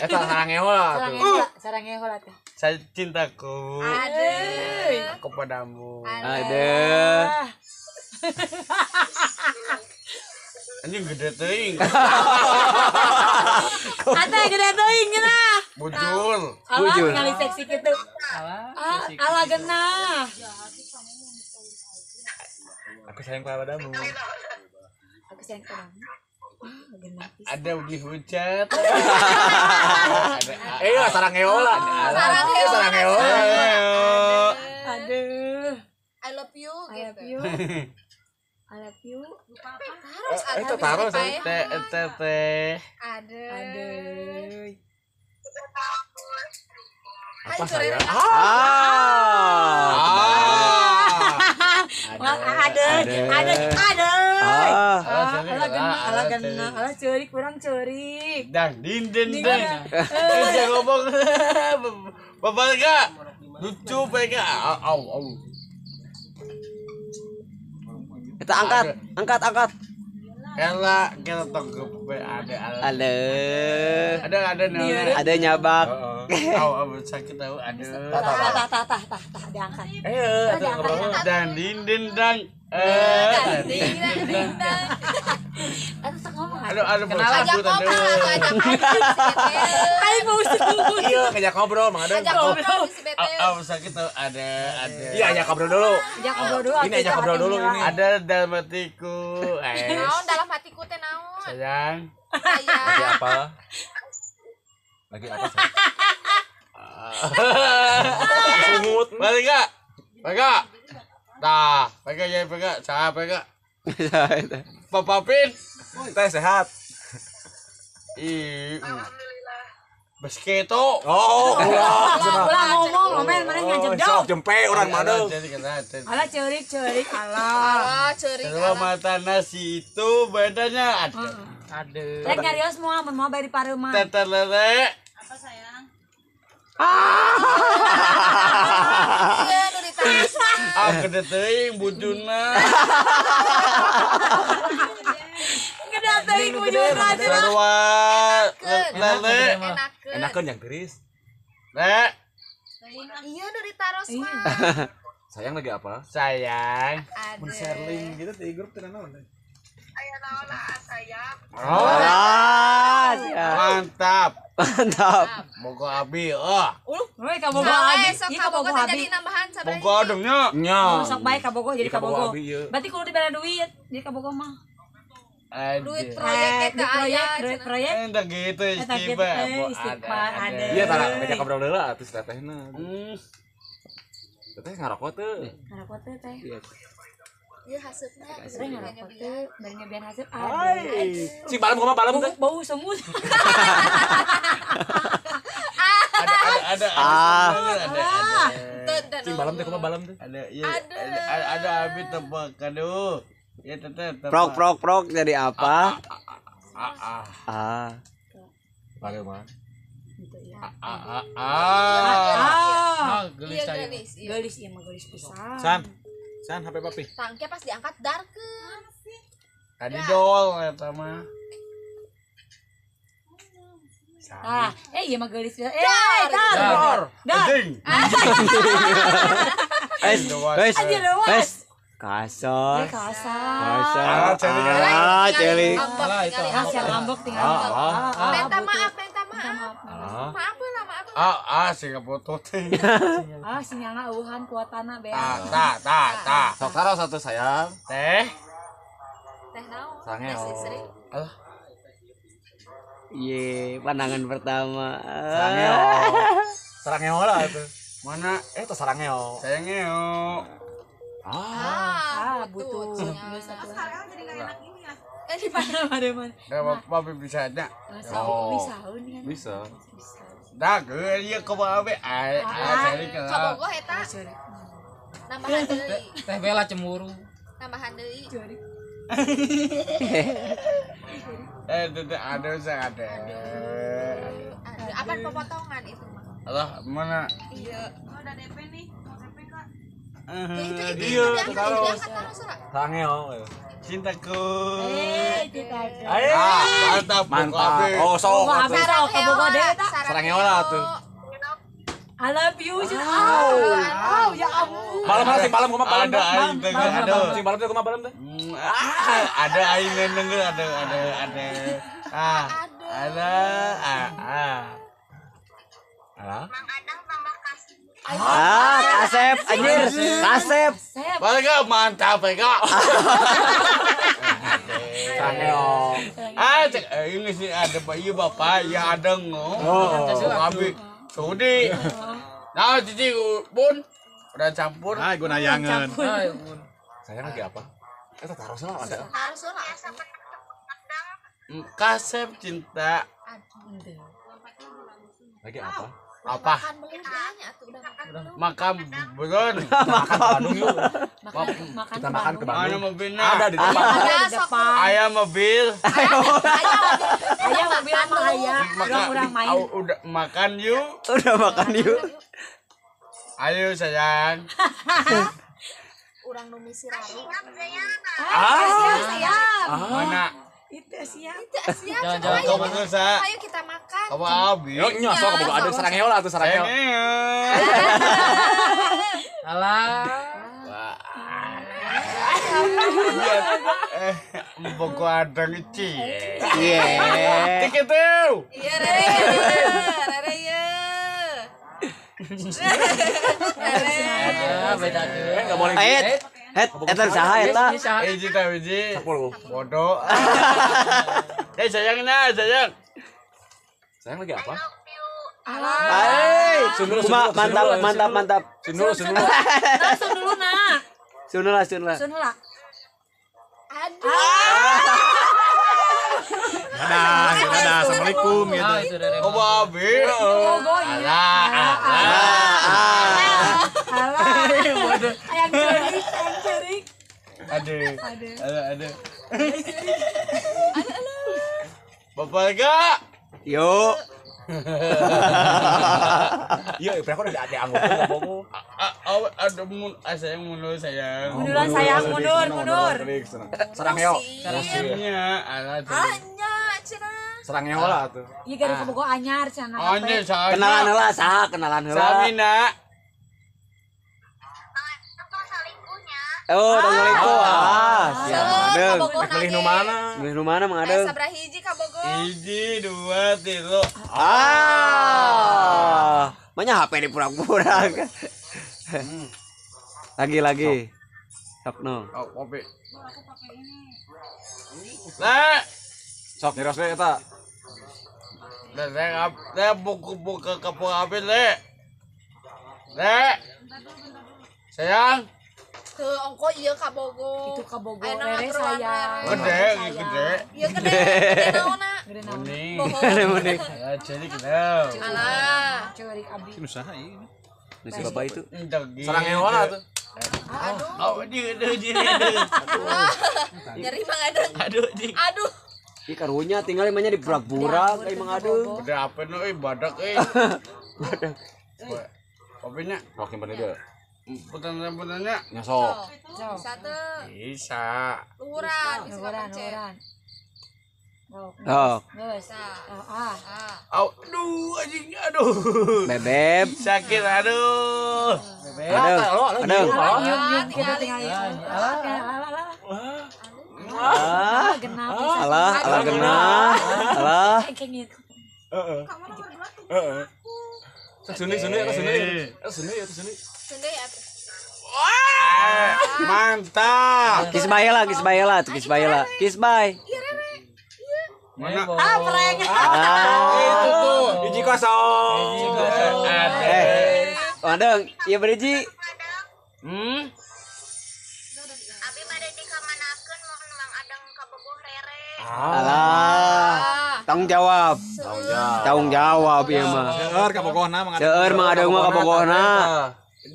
Eta sarangeo lah tuh. Sarangeo lah tuh. Saya cintaku. Aduh. Aku padamu. Aduh. Anjing gede teuing. Ate gede teuing geunah. Bujur. Alah ningali seksi kitu. Alah geunah. Aku sayang padamu. Aku sayang padamu. Wah, ada dihujat. Eh, sarangeo lah. Sarangeo. Aduh. I love you gitu. I love you. Taruh, itu taruh teh teh teh. Aduh. Aduh. Apa saya? Aduh. Alah gena, alah ceurik, kurang ceurik. Dang, din din dang. Bisa ngomong. Bapak enggak? Lucu mereka. Au au. Kita angkat. Ela kita tonggo ada. Ada ada nyabak. Tahu abu sakit tahu ada. Tah diangkat. Dan din din dang. Ding ding dang. Aduh sok ngomong. Aduh kenalan aduh. Ayo mau Iya, ngajak ngobrol Mang Adeng. Ngajak ngobrol si BT. Abu sakit tahu ada. Iya, ajak ngobrol dulu. Ajak ngobrol dulu. Ini ajak ngobrol dulu ini. Ada dalam hatiku. Naon dalam hatiku teh naon? Sayang. Lagi apa? Lagi apa sayang? Sungut. Balik enggak? Balik enggak? Tah, pegang ya pegang, saya pegang. Bapak Pin, teh sehat. Ih, basketo. Oh, ulah ngomong, ngomel mana ngajak jauh. Sok jempe orang mana? Alah ceurik ceurik, alah. Ceurik. Kalau mata nasi itu bedanya ada. Ada. Rek nyarios moal mun moal bari pareuman. Teter lele. Apa sayang? Iya, nu ditaros. Ah, gede teuing bujuna. Gede teuing bujuna cenah. Sarua lele. Enakeun yang tiris. Le. Iya, nu ditaros mah. Sayang lagi apa? Sayang. Mun share link gitu di grup teh naon? Aya naon sayang. Oh. Mantap. Mantap. Bogo abi, oh. We ka Bogo abi. Sok Ieu ka ka Bogo Bogo teh abi. jadi nambahan sabaraha. Bogo adem nya. Nya. Oh, sok bae ka Bogo jadi ka Bogo. Berarti Berarti kudu dibere duit, jadi ka Bogo mah. Duit proyek Duit eta proyek, aya. duit proyek. Entah gitu Eta gitu, istighfar. istighfar ada. Iya, tara ngajak ngobrol heula atuh si tetehna. Teteh ngarokok teu? Ngarokok teh teh. Ieu haseupna Teh ngarokok teh, bari nyobian haseup. Aduh. Cing balem kumaha balem teh? Bau semut. Ada. Cing balem teh kumaha balem teh? Ada iya ada abi tebak aduh. Ya teteh Prok prok prok jadi apa? A A. Balem mah. A A A. Gelis Iya saya. gelis. Iya. Gelis ieu mah gelis pisan. San. San HP papi. Tangke pas diangkat darkeun. Tadi dol eta mah. Ah, ieu mah gelis pisan. Eh, dar. Dar. Anjing. Es, es, Anjir, rewas. es. Kasar. Eh, kasar. Kasar. Ah, celik. Ah, celik. Ambek tinggali Ah, siap ambek. ngambek tinggal. Ah, Minta butuh. maaf, minta maaf. Ah. Maaf lah, maaf. Ah ah sing foto teh. Ah, sinyalna eueuhan kuotana bea. Ta ta ta ta. Sok taruh satu sayang. Teh. Teh naon? Sangeo. Teh sisri. Alah. Ye, pandangan pertama. Sarangeo. Sarangeo lah itu. Mana Eh, itu sarangeo. sayangnya Ah. Ah, butuh. sinyal. Geus atuh. Sekarang jadi nggak enak ini ya. Eh di mana? Mana mana. Dah papi bisa nya. Oh, bisa nih kan. Bisa. Bisa. Dah geus ieu kumaha be? Ai ai cerik Ka Bogo eta Ceurik. nambahan deui. Teh Bella cemburu. Nambahan deui. Ceurik. Eh teteh ada saya ada. Aduh, apaan pemotongan itu mah? Alah mana? Iya. Oh, udah DP nih. Mau DP nggak? Ya, itu Iya, itu diangkat, taruh. diangkat taruh Sura. Sarangeo. Cintaku. Eh, kita. Ayo. Ah, mantap. Mantap. Oh, sok Bogo atuh. abi sok ka Bogo deui eta. Sarangeo. Sarangeo lah tuh. I love you. Oh, ya ampun. Malam sing malam kumaha malam. Ada sing malam teh kumaha malam teh? Ada aing denger ada. Ah. Ada ah. Alah. Mang Adang tambah kasih. Ah, kasep anjir, kasep. Balik mantap ya. Sarangeo. Ah, cek ini sih ada Pak iya Bapak ya ada ngo. Abi Sudi. Nah, cici pun udah campur. Ah, gua nayangan. Sayang lagi apa? Eta taruh lah ada. Taruh lah. Kasep cinta. Lagi apa? Apa? Makan belum banyak atuh udah makan belum? Makan belum. Makan Bandung yuk. Makan kita makan ke Bandung. Ada mobilnya. Ada di depan. Ada depan. Ayah mobil. Ayah mobil sama ayah. Orang-orang main. Udah makan yuk. Udah makan yuk. Ayo sayang. Urang nu misi raru. Ah, sayang. Mana? Itu siap. Itu siap. Jangan-jangan. Ayo kita makan. Apa abi? Yo nyosok bogo ada sarangeo lah tuh sarangeo. Alah. Bogo adang ici. Iya. Tiket tuh. Iya rere. Rere ye. Rere. Beda tuh. Enggak boleh. Het, eta saha eta? Hiji ta hiji. 10. Bodoh. Eh sayang nah, sayang. Sayang lagi apa? Hai, mantap, mantap, mantap. Sun dulu, sun dulu. Nah, sun dulu nak. Sun lah, sun lah. Sun lah. Aduh. Dadah, dadah. Assalamualaikum gitu. Oh, babi. Alah, alah. Alah. Ayang cerik, ayang cerik. Aduh. Aduh, aduh. Bapak gak? Yuk. Iya, aku udah ada anggota enggak bogo. Ada mun sayang mundur sayang. Munduran sayang, mundur, mundur. Sarangeo. Musimnya ala Anya cenah. Sarangeo lah tuh. Iya gara kabogo anyar cenah. Anyar saha. Kenalan heula saha, kenalan heula. Samina. Oh, tong selingkuh. Ah, siap. Adeng. Milih nu mana? Milih nu mana Mang Adeng? Sabra hiji ka Bogor. 1, 2, 3. Ah. Banyak HP di purang-purang. Lagi-lagi. Sok no. Oh, kopi. Le. Sok nyiros we eta. Le, le buku-buku kapur api le. Le. Sayang. Ke ongko ieu ka Bogor. Itu ka Bogor rere sayang. Gede, gede. Ieu gede. Gede naonna? Gede naonna? Gede muning. Ya cerik lah. Alah. Cerik abi. Ini usaha ieu. Nasi bapak itu. Sarangeo lah tuh. Aduh. Oh, di di. Nyeri Mang Adeng. Aduh, di. Aduh. Ih karunya tinggal emangnya di burak-burak euy Mang Adeng. Gede apa nu euy badak euy. Badak. Kopinya. Rokin bener dia. Putan-putannya nyosok. Bisa teu. Bisa. Luhuran, bisa kapencet. Oh. Geus. Ah. Aduh, anjing, aduh. Bebeb. Sakit, aduh. Bebeb. Aduh. Aduh. Alah, genah. Alah, alah genah. Alah. Heeh. Heeh. Suni, suni, suni. Suni, suni. Suni atuh. Wah, mantap. Kiss bye lah, kiss bye lah, kiss bye lah. Kiss bye. Mana? Ah, prank. Itu tuh. 1-0. Eh, Adeng, ieu beriji. Abi bade dikamanakeun mun Mang Adeng kabogoh rere. Alah. Tanggung jawab. Tanggung jawab ieu mah. Seueur kabogohna Mang Adeng. Seueur Mang Adeng mah kabogohna.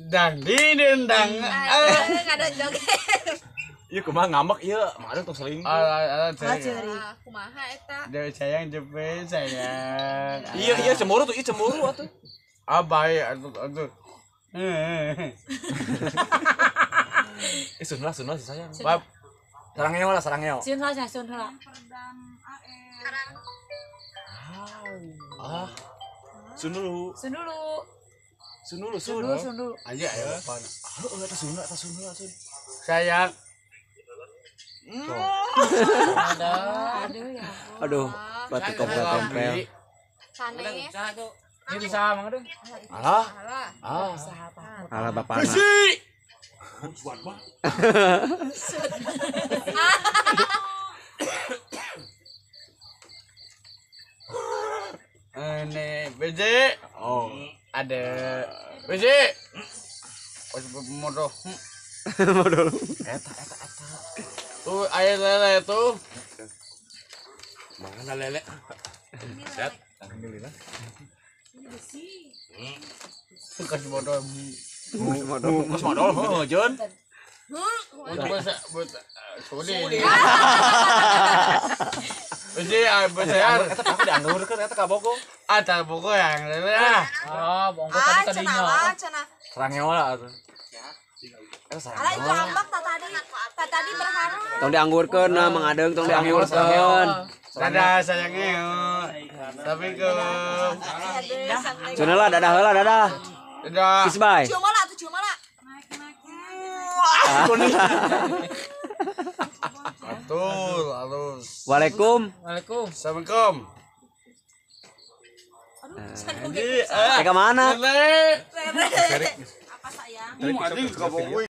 Dang dindang. Ada joget. Ieu kumaha ngambek ieu, Mang Adeng tong selingkuh. Alah, cerik. Kumaha eta? Dewi sayang jepe sayang. Iya, iya cemburu tuh, iya cemburu atuh. Ah, baik atuh atuh. Eh, sun lah si sayang. Bab. Sarangeo lah, sarangeo. Sun lah, sun lah. Ah. Sun dulu. Sun dulu. Sun dulu, sun. Sun dulu. Anjir ayo bapak. Heeh, eta sun, eta sun, sun. Sayang. Aduh ya. Aduh, batu tempel-tempel. Sanes. Ini bisa Mang Adeng. Alah. Alah. Ah. Sahabat. Alah bapana. Besi. Ini BJ. Oh. Ada BJ. Oh, motor. Modal. Eta eta eta. Tuh air lele tuh. Mana lele? Sehat. Alhamdulillah. Kasih modal. Modal. Kos modal, heuh, Jun. Untuk buat sudi. BJ air besar. Eta tapi dianggurkeun eta ka Bogo. Ah, tak buku yang lele ah. Ah, bongkok Ah, tadi cenah tadinya. lah, cenah. Serangeola atuh. Eta Alah itu serangeola. ambak tak tadi. Tak tadi berharap. Tong dianggurkeun nah Mang Adeng tong dianggurkeun. Dadah sayangnya. Assalamualaikum. Cenah lah dadah heula dadah. Dadah. Kiss bye. Cium lah tuh cium lah. Betul, halus. Waalaikum. Waalaikum. Assalamualaikum. Eh, ke mana? Lele. Apa sayang? Anjing, kabogoh.